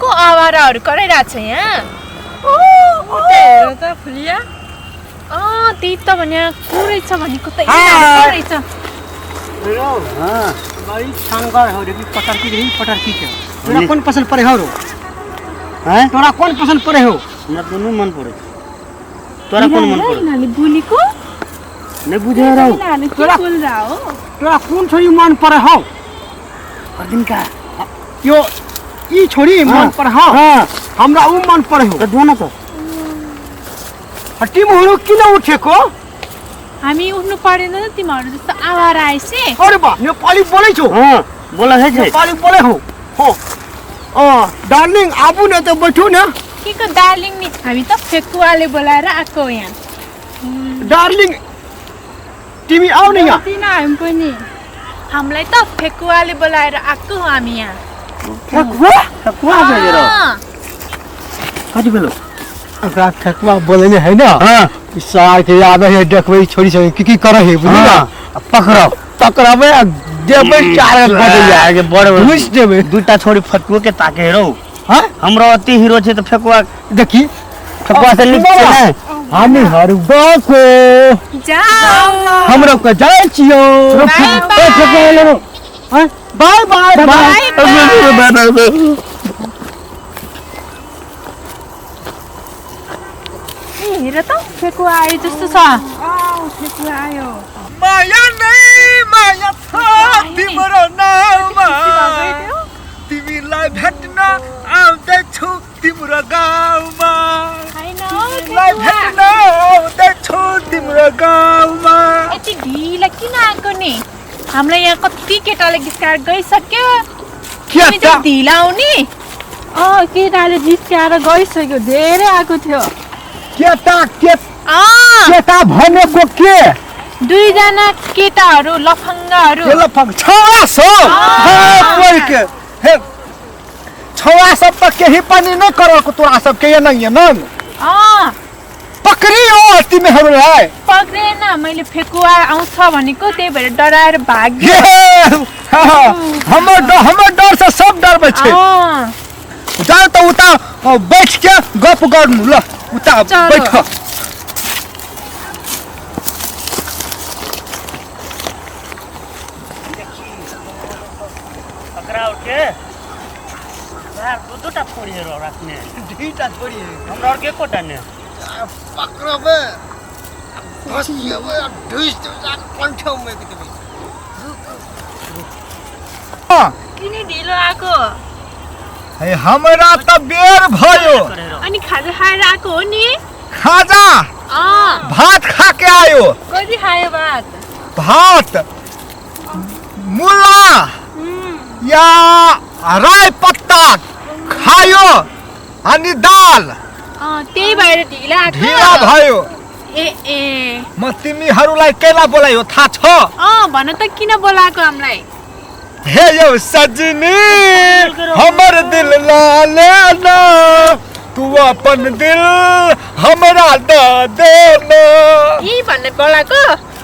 को आवाराहरू कराइरहेको छ यहाँ? उता हेर त फुलिया। अँ त्यही त भने को रहेछ भनेको त यिनीहरू को रहेछ? हाँ। बड़ी छानगर हो रे, पटरकी रही पटरकी के। तोरा कोन पसंद पड़े हो रो? हैं? तोरा कोन पसंद पड़े हो? हमरा दुनू मन पड़े। तोरा कोन मन पड़े? यिनीहरूले बोलेको नहीं बुझे रहो। यिनीहरूले के तोरा- बोल्दा हो? तोरा कोन छोरी मन पड़े हो? हर दिन का यो ई छोरी मन पड़े हो? हाँ। हमरा ऊ मन पड़े हो। तो दो ना तो। आ तिमीहरू किन उठेको? हामी उठ्नु परेन त तिमीहरू जस्तो आवारा आएपछि। अरे बा, नेपाली बोलै छौ? हाँ, बोला है छे। नेपाली बोलै हो? हो। अँ डार्लिङ आबु न त बैठू न। के को डार्लिङ नि, हामी त फेकुवाले बोलाएर आएको हो यहाँ। डार्लिङ तिमी आऊ न यहाँ। किन हामी पनि? हामीलाई त फेकुवाले बोलाएर आएको हो हामी यहाँ। ठेकुआ? ठेकुआ छ रे। अँ। कति बेलो? ओकरा ठेकुआ बोले नै होइन। हाँ। सार के आबै है देखबै छोरी सब की की करै है बुझली हाँ। न? पकड़ो। पकड़बै आ देबै चार बजैया। आगे बड़ घुस देबै। दुटा छोरी फटुओ के ताके रहो। हाँ? हमरो अति हीरो छे त फेकुआ। देखी फेकुआ से नीक छै ने। हामी हरुबाको जाऊ। हमरो के जाइ छियौ। बाय ए फेकुआ ले रो। हाँ? Bye bye bye bye. Bye. ए हेर त फेकुवा आयो जस्तो छ। अँ फेकुवा आयो। माया नै माया छ तिम्रो नाउँमा, तिमीलाई भेट्न आउँदैछु तिम्रो गाउँमा, होइन, तिमीलाई फेकुवा। भेट्न आउँदैछु तिम्रो गाउँमा। यति ढिला किन आएको नि? हामीलाई यहाँ कति केटाले गिस्काएर गइसक्यो, के तिमी चाहिँ ढिला आउने? अँ केटाले जिस्काएर गइसक्यो, धेरै आएको थियो। केटा के? अँ। केटा भनेको के? दुईजना केटाहरू लफङ्गाहरू। के लफङ्ग? छौरा सब। अँ। हे कोइ के हे छौरा सब त केही पनि नै करको तोरा सब के नै न। अँ। पक्रियो तिमीहरूलाई। पक्रिएन, मैले फेकुवा आउँछ भनेको त्यही भएर डराएर भाग्यो। ये, हमर डर से सब डरबै छै। अँ। जाऊ त उता बैठ के गप गर्नु ल, उता चलो। बैठ। पकड़ा उठ के यार दू दूटा छोड़ी है रो राखने। दुईटा छोरी है। हमरा और के कोटा ने पकड़बै घसिएबै आ ढुस देबै आ कंठौमे देबै। किन ढिलो आएको? हे हमरा त बेर भयो। अनि खाजा खाएर आएको हो नि? खाजा? अँ। भात खा के आयो। कति खायो भात? भात मुला या राई पत्ता खायो अनि दाल। अँ, त्यही भएर ढिला आएको। ढिला भयो। ए ए म तिमीहरूलाई केला बोलायो थाहा छ? अँ भन त किन बोलाएको हामीलाई? हे यौ सजनी हमर दिल ला लेना, तू अपन दिल हमरा the देना। यही भन्ने बोलाएको?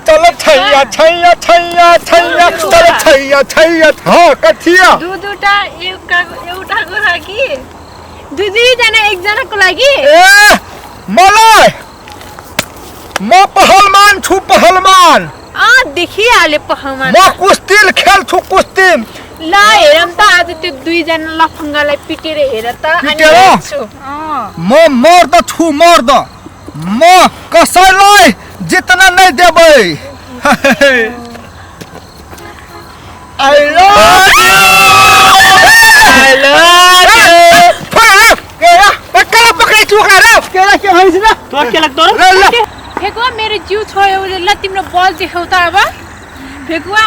चल छैया छैया छैया छैया चल छैया छैया। हाँ कथिया? दु दुटा एउटाको लागि। दुई दुईजना एकजनाको लागि? ए मलाई म पहलवान छु पहलवान। अँ देखिहाल्यो पहलवान। म कुस्ती खेल्छु कुस्ती। ल हेरौँ त आज त्यो दुईजना लफङ्गालाई पिटेर हेर त। अनि पिटेर? हेर्छु। अँ। म मर्द छु मर्द, म कसैलाई जित्न नै देबै। I love you. I love you. केला पक्राइछु ओकरा रे। केला के भनिस् न? तोर के लाग्दो रे? ल, ल। फेकुवा मेरो जिउ छोयो उसले, ल तिम्रो बल देखाउ त अब। फेकुवा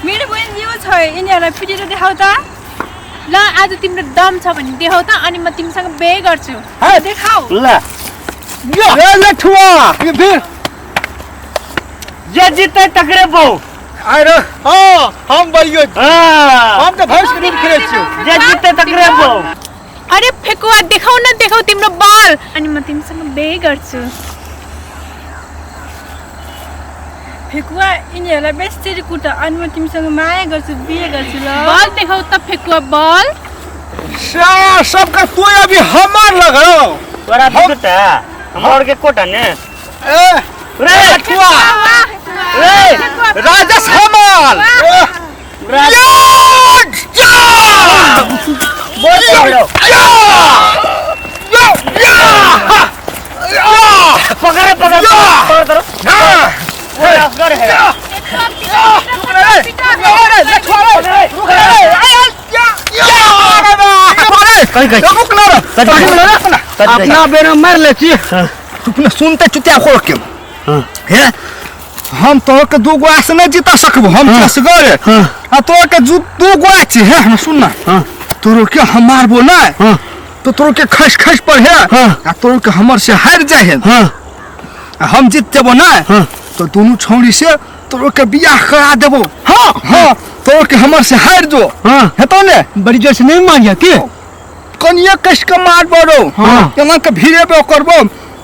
मेरो पनि जिउ छोयो, यिनीहरूलाई पिटेर देखाउ त। ल आज तिम्रो दम छ भने देखाउ त, अनि म तिमीसँग बिहे गर्छु। हे, देखाउ। ल। ए लठुआ, यो फेर। जे जित्दै तकरे बौ। आएर, हाँ, हम बलियो। हाँ। हम त भैंस के दूध खेलै छियौ। जे जित्दै तकरे बौ। अरे फेकुवा देखाउ न, देखाउ तिम्रो बल, अनि म तिमीसँग बिहे गर्छु। फेकुवा यिनीहरूलाई बेसरी कुट, अनि म तिमीसँग माया गर्छु, बिहे गर्छु। ल बल देखाउ त फेकुवा, बल। सबके तू अभी हमार लगो तोरा दुटा हमर के कोटा ने ए रे लठुआ रे राजेश हमाल बोल पकड़ो पकड़ पकड़ पकड़ करो वो असगर है अपना बेर मार ले छी सुनते चुतिया खोल के हे हम तोहर के दू गोआ से नहीं जीता सकबो हम असगर आ तोहर के दू गोआ छी हे हम सुन ना तोरो के हम मारबो ना तो तोरो के खस खस पर है आ तोरो के हमर से हार जाए है आ हम जीत जेबो ना तो दोनों छौड़ी से तोरो के बियाह करा देबो। हाँ हाँ तोरो के हमर से हार जो हेतो ने बड़ी जोर से नहीं मारिया के कनिया कस के मारबो रो केना के भिड़ेबो करबो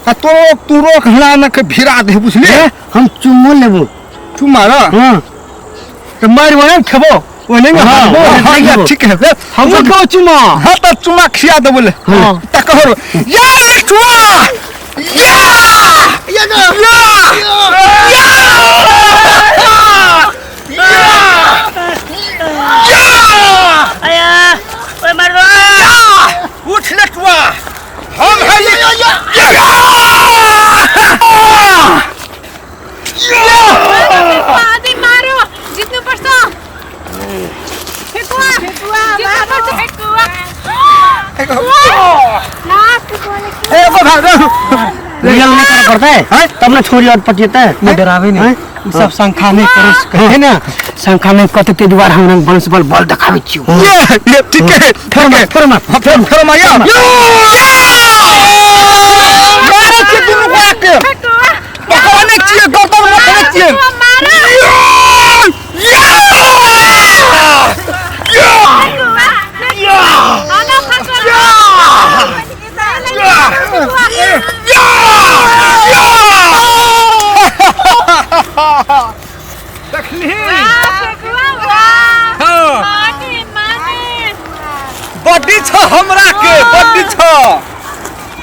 आ तोरो तोरो के हरा ना के भिड़ा दे बुझली हम चुम्मो लेबो चुम्मा र हां तो मार वने खेबो ओने में हाँ, हां हाँ, ठीक है हम को चुम्मा हां त चुम्मा खिया देबो ले त कहो या लठुआ या या या या आया ओए मार उठ लठुआ हम है ये आदि मारो जित्नु पर्छ फेकुवा जित्नु पर्छ फेकुवा ला फेकुवाले ए बाबा रियल नहीं कर पड़ता है तब ना छोड़ी और पटियता है मैं डरावे नहीं सब शंखा नहीं करो कहे ना शंखा में कते ते दुआर हमरा वंश बल बल देखाबै छियो ये ये ठीक है फेर मार फेर मार फेर फेर मार या मारे के दुनु गोड़ा के फेकुवा पकड़ने छिए गर्दन में पकड़ने छिए मारो या या फेकुवा आना फेकुवा देखली फेकुवा वाह हाँ माने माने बड्डी छ हमरा के बड्डी छ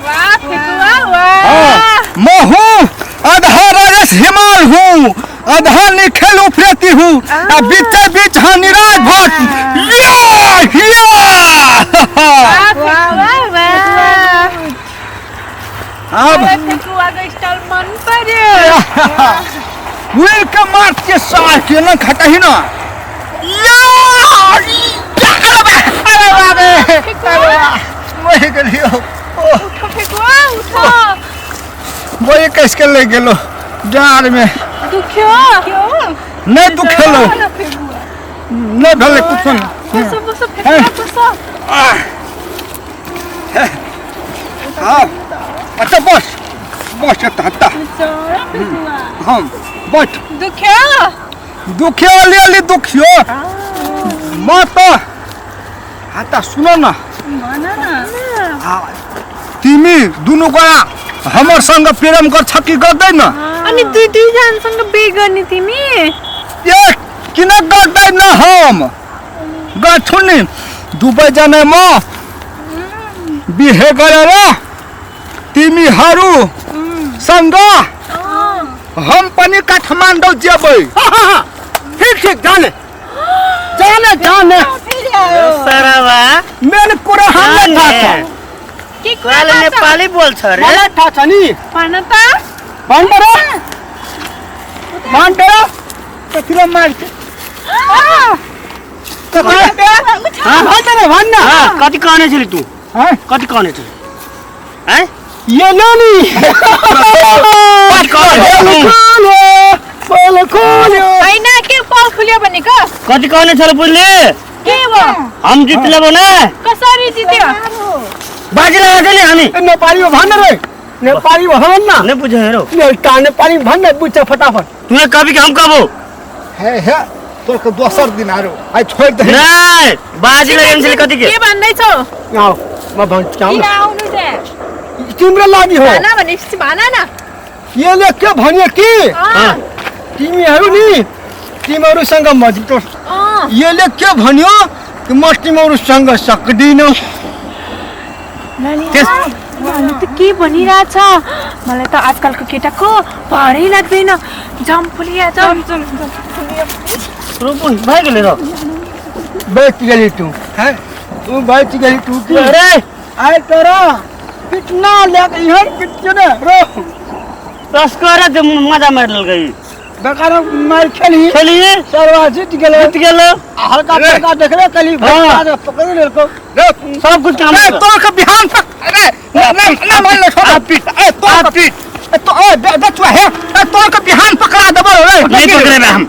वाह फेकुवा वाह मैं हूँ आधा राजेश हिमाल हूँ आधा निखिल उफरेती हूँ आ बीचे बीच हाँ निराज भट्ट या या वाह फेकुवा वाह अब फेकुवा को स्टाइल मन पर्यो वीर के मार के सार के न खटही ना या अरे बा अरे बाप रे अरे बा वही गेलियो उठो फेकुवा उठो वही कस के ले गेलो डार में दुख्यो नहीं दुखेलो नहीं भेलै कुछो नहीं बसो बसो फेकुवा बसो हाँ अच्छा बस बस हत्ता हत्ता हम बैठ दुख्यो दुखियो अलि अलि दुखियो म त हत्ता सुन न तिमी दुनु गोरा हमर संग प्रेम गर्छ कि गर्दैन अनि दुई दुई जनासँग बिहे गर्ने तिमी ए किन गर्दैन हम गर्छु नि दुवैजना म बिहे गरेर तिमीहरू सँग हम पनि काठमाडौँ जेबै ठीक ठीक जाने जाने जाने सरवा मेन कुरा हामीलाई थाहा छ के कुरा तोराले थाहा छ? नेपाली बोल्छ रे मलाई थाहा छ नि भन त भन त र भन त र कतिलाई मार्छ भन त र भन न कति कहने छली तू हाँ? कति कहने छली हैं ये लो नि कति कहने छली? खोल्यो पल खोल्यो होइन के पल खुल्यो भनेको कति कहने छली बुझली के हो हम जित लेबो ने कसरी जित्यो बाजी लगा के नि हामी ए, नेपालीमा भन रे नेपालीमा भन न नहीं बुझे हेरो एउटा नेपाली भन न बुझ्छ फटाफट तू कभी के हम कबो हे हे तोर के दोसर दिन आरो आइ छोड़ दे नहीं बाजी लगाइन छली कति के के भन्दैछौ आऊ म भन्छु किन आऊ आउनु त्यहाँ न। तिम्रो लागि हो भन भनेपछि भन न यसले के भन्यो कि अँ, तिमीहरू नि तिमीहरूसँग म जित्छु अँ, यसले के भन्यो कि म तिमीहरूसँग सक्दिनँ। मलाई त के भनिरहेछ, मलाई त आजकलको केटाको भरै लाग्दैन। जाम फुलिया जाम। भइ गेलै र बैठ गेली तू, हैं तू बैठ गेली तू की? अरे आइ तोरा पिटना लेके इहर पिटछौ ने रो रसकर जे मजा मारि लेलकै। बेकार मार खेली खेली सरवा जीत गेलै, जीत गेलै। हल्का फुल्का देखले कली पकड़ लेलको सब कुछ काम। ए तोर के बिहान तक अरे ना ना मान ले छोड़ पीट। ए तोर पीट तो ए बेचुआ हे, ए तोर के बिहान पकड़ा देबो रे। नहीं पकड़ेबे हम।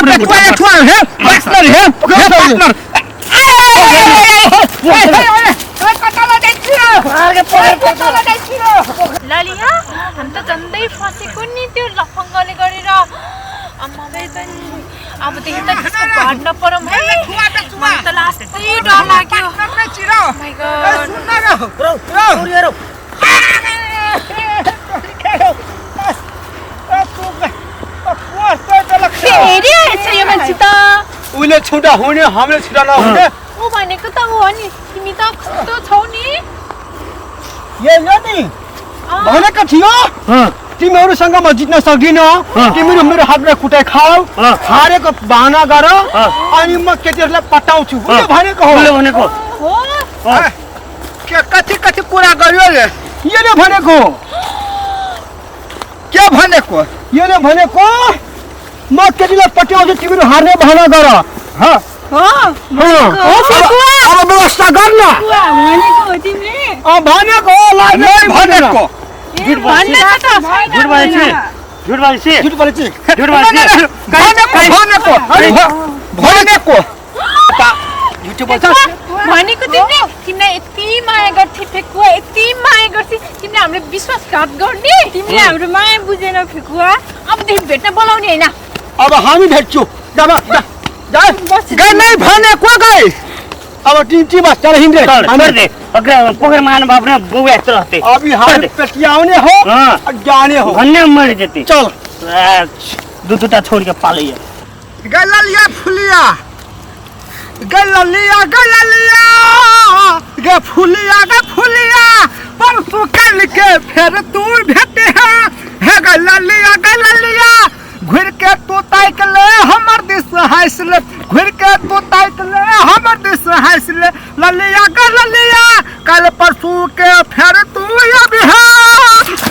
बेचुआ ये छुआ हे पार्टनर हे पार्टनर। ललिया हम त झन्डै फसेको नि त्यो लफङ्गले गरेर। आम्मा त नि अबदेखि त त्यसको भर नपरौँ है, मलाई त लास्टै डर लाग्यो। My God. फेरि आएछ यो मान्छे त। उले छुटा हुने हामीले छुटा नहुने। ऊ भनेको त ऊ हो नि, तिमी त कस्तो छौ नि। यो यो नि भनेको थियो तिमीहरूसँग म जित्न सक्दिनँ, तिमीहरू मेरो हातमा कुटाइ खाऊ, हारेको बहाना गर अनि म केटीहरूलाई पटाउँछु उसले भनेको हो। उसले भनेको हो। के कथि कथि कुरा गर्यो रे? यसले भनेको के भनेको? यसले भनेको म केटीलाई पट्याउँछु, तिमीहरू हार्ने बहाना गर। अब व्यवस्था गर्न भनेको हो तिमीले? भनेको हो, लाग्ने भनेको। झुट बोल्छ, झुट बोल्छ, झुट बोल्छ, झुट बोल्छ। भनेको भनेको झुट बोल्छ भनेको तिमीले। तिमीलाई यति माया गर्थी फेकुवा, यति माया गर्थी, तिमीले हाम्रो विश्वासघात गर्ने। तिमीले हाम्रो माया बुझेन फेकुवा। अबदेखि भेट्न बोलाउने होइन। अब हामी भेट्छौँ। जा गए नै भनेको गए। अब टिम टिम चल हिँड्रे दे पोखर मान बाप ने बौआ यस्तो रहते। अभी हम पेटियाउने हो जाने हो भन्ने मर जति। चल दु दुटा छोड़ के पालैया। गललिया फुलिया गललिया गललिया गे फुलिया गे फुलिया परसों कल के फिर तू भेटे है गललिया गललिया।